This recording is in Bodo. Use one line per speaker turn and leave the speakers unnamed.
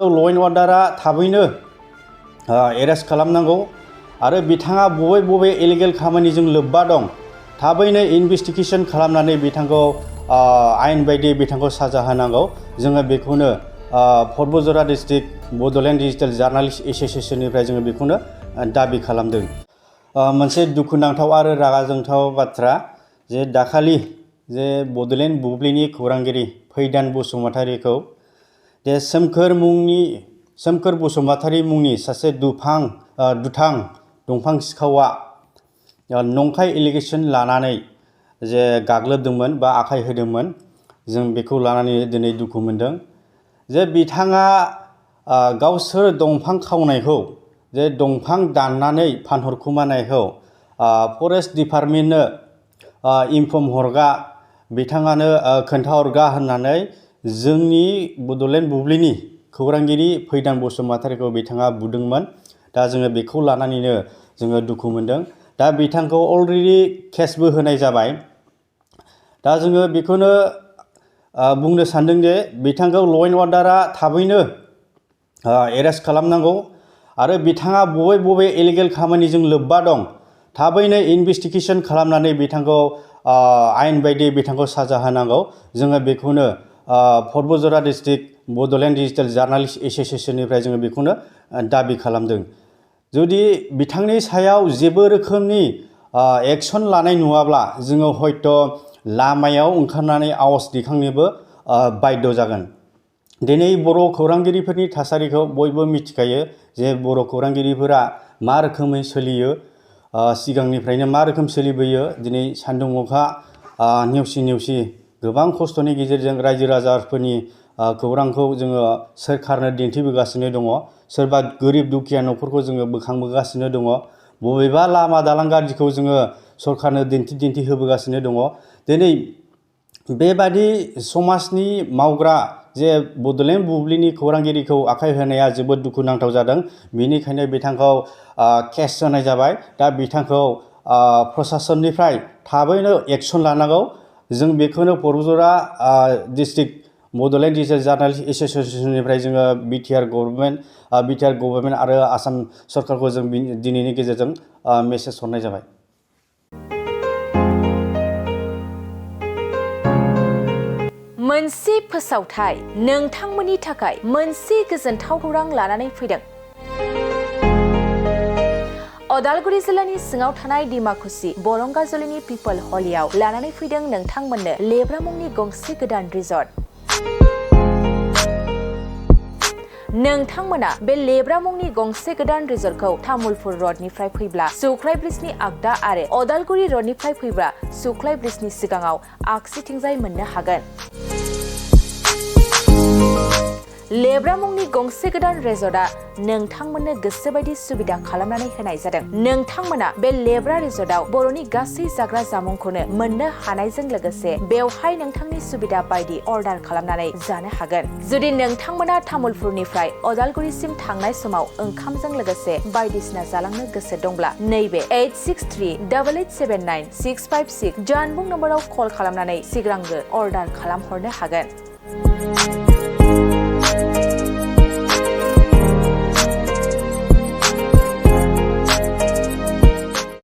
ल' एन्ड अर्डारा थाबैनो एरेस्ट खालामनांगौ आरो बिथाङा बबे इलिगेल खामानिजों लोब्बा दं थाबैनो इनभेस्टिगेशन खालामनानै बिथांखौ आयेन बायदि बिथांखौ साजा होनांगौ। जोङो बेखौनो बतझर डिस्ट्रिक्ट बड'लेण्ड डिजिटेल जार्नालिस्ट एस'सिएशननिफ्राय जोङो बेखौनो दाबि खालामदों। मोनसे दुखुनांथाव आरो रागा जोंथाव बाथ्रा जे दाखालि जे बड'लेण्ड बुब्लिनि खौरांगिरि फैदान बसुमतारीखौ जे सोमखोर बसुमतारी मुंनि सासे दुथां दंफां सिखावा नंखाय एलिगेशन लानानै जे गाग्लोबदोंमोन बा आखाइ होदोंमोन। जों बेखौ लानानै दिनै दुखु मोनदों जे बिथाङा गावसोर दंफां खावनायखौ जे दंफां दाननानै फानहरखुमानायखौ फरेस्ट डिपार्टमेन्टनो इनफर्म हरगा बिथाङानो खोन्थाहरगा होननानै जोंनि बड'लेण्ड बुब्लिनि खौरांगिरि फैदान बसुमतारीखौ बिथाङा बुदोंमोन। दा जोङो बेखौ लानानैनो जोङो दुखु मोनदों। दा बिथांखौ अलरेडि केसबो होनाय जाबाय। दा जोङो बेखौनो बुंनो सानदों जे बिथांखौ ल' एन्ड अर्डारा थाबैनो एरेस्ट खालामनांगौ आरो बिथाङा बबे इलिगेल खामानिजों लोब्बा दं थाबैनो इनभेस्टिगेशन खालामनानै बिथांखौ आयेन बायदि बिथांखौ साजा होनांगौ। जोङो बेखौनो बतझर डिस्ट्रिक्ट बड'लेण्ड डिजिटेल जार्नालिस्ट एस'सिएशननिफ्राय जोङो बेखौनो दाबि खालामदों। जुदि बिथांनि सायाव जेबो रोखोमनि एक्सन लानाय नुवाब्ला जोङो हयथ' लामायाव ओंखारनानै आवाज दैखांनोबो बाध्य जागोन। दिनै बर' खौरांगिरिफोरनि थासारिखौ बयबो मिथिखायो जे बर' खौरांगिरिफोरा मा रोखोमै सोलियो, सिगांनिफ्रायनो मा रोखोम सोलिबोयो। दिनै सान्दुं अखा नेवसि गोबां खस्थ'नि गेजेरजों रायजो राजाफोरनि खौरांखौ जोङो सोरखारनो दिन्थिबोगासिनो दङ। सोरबा गोरिब दुखिया न'खरखौ जोङो बोखांबोगासिनो दङ। बबेबा लामा दालां गाज्रिखौ जोङो सरखारनो दिन्थि होबोगासिनो दङ। दिनै बेबादि समाजनि मावग्रा जे बड'लेण्ड बुब्लिनि खौरांगिरिखौ आखाइ होनाया जोबोद दुखुनांथाव जादों। बेनिखायनो बिथांखौ केस होनाय जाबाय। दा बिथांखौ प्रसासननिफ्राय थाबैनो एक्सन लानांगौ। जों बेखौनो बतझर डिस्ट्रिक्ट बड'लेण्ड डिजिटेल जार्नालिस्ट एस'सिएशननिफ्राय जोङो बिटिआर गभर्नमेन्ट आरो आसाम सरकारखौ जों दिनैनि गेजेरजों मेसेज हरनाय जाबाय।
मोनसे फोसावथाय नोंथांमोननि थाखाय मोनसे गोजोनथाव खौरां लानानै फैदों। अदालगुरि जिल्लानि सिङाव थानाय डिमाकुसि बरंगाजुलिनि पिपल हलियाव लानानै फैदों नोंथांमोननो लेब्रा मुंनि गंसे गोदान रिजर्ट। नोंथांमोना बे लेब्रा मुंनि गंसे गोदान रिजर्टखौ तामुलपुर रडनिफ्राय फैब्ला सुख्लाय ब्रिजनि आगदा आरो अदालगुरि रडनिफ्राय फैब्ला सुख्लाय ब्रिजनि सिगाङाव आगसिथिंजाय मोननो हागोन। लेब्रा मुंनि गंसे गोदान रिजर्टआ नोंथांमोननो गोसोबायदि सुबिदा खालामनानै होनाय जादों। नोंथांमोना बे लेब्रा रिजर्टआव बर'नि गासै जाग्रा जामुंखौनो मोननो हानायजों लोगोसे बेवहाय नोंथांनि सुबिदा बायदि अर्डार खालामनानै जानो हागोन। जुदि नोंथांमोना तामुलपुरनिफ्राय अदालगुरिसिम थांनाय समाव ओंखामजों लोगोसे बायदिसिना जालांनो गोसो दंब्ला नैबे 8638879656 जानबुं नम्बराव कल खालामनानै सिगांग्रो अर्डार खालामहरनो हागोन।